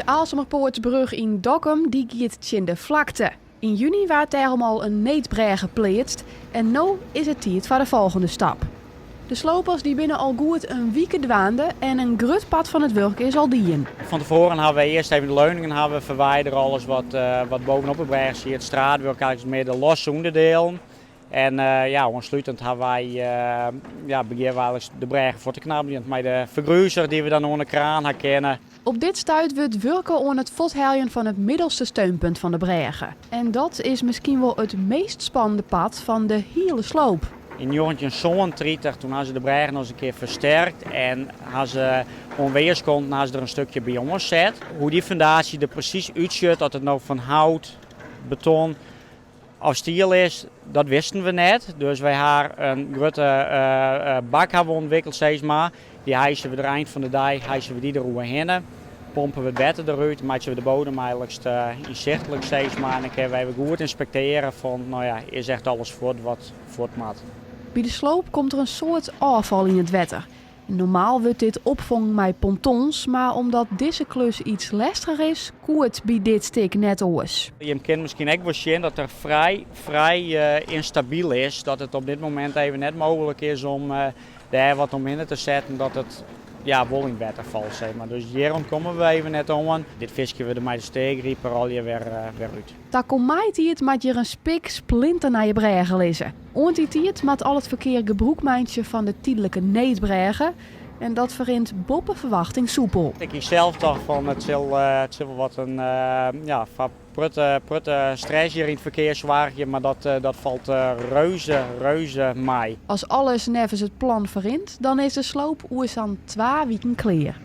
De Aalsumerpoartsbrug yn Dokkum dy giet tsjin de flakte. Yn juny waard dêrom al in needbrêge pleatst en no is it tiid foar de folgjende stap. De slopers dy binne al goed in wike dwaande en in grut part fan it wurk is al dien. Fan tefoaren hawwe wy earst even de leuningen hawwe we ferwidere, alles wat, wat bovenop de brêge siet, it straatwurk eigentlik mear de losse ûnderdielen. En ja, oanslutend hawwe wy, ja, begjinne we eigentlik de brêge fuort te knabbeljen mei de fergruzer dy't we dan oan de kraan ha kinne. Op dit stuit wurdt wurke oan it fuortheljen fan it middelste steunpunt fan de brêge. En dat is miskien wol it meast spannende part fan de hiele sloop. Yn 1937 toen ha se de brêge noch ris in kear fersterkt en ha se oan wearskanten ha se der in stikje by oanset. Hoe dy fundaasje der presys útsjocht, oft it no fan hout, beton of stiel is, dat wisten we net. Dus wy ha in grutte bak hawwe we ûntwikkeld sis mar. Dy hijse we der ein fan de dei hijse we dy der oerhinne. Pompe we it wetter derút, meitsje we de bodem eigentlik ynsichtlik sis mar. En dan kinne wy wer goed ynspektearje fan, no ja, is echt alles fuort wat fuort moat. By de sloop komt der in soad ôffal yn it wetter. Normaal wurdt dit opfongen mei pontons, mar omdat dizze klus iets lestiger is, koe it by dit stik net oars. Jim kinne miskien ek wol sjen dat er frij, frij ynstabyl is, dat it op dit momint even net mooglik is om dêr wat omhinne te setten dat it ja, wol yn it wetter falt. Sis mar. Dus hjir ûntkomme we even net oan. Dit fiskje we der mei de steegriper allegear wer, wer út. Takom maitiid moat hjir in spik splinternije brêge lizze. Oant dy tiid moat al it ferkear gebrûk meitsje fan de tydlike needbrêge en dat ferrint boppe ferwachting soepel. Ik hie sels tocht fan it sil, it sil wol wat in ja, foar prutte, prutte stress hjir yn it ferkear soargje, mar dat, dat falt reuze, reuze mei. As alles neffens it plan ferrint, dan is de sloop oer sa'n twa wiken klear.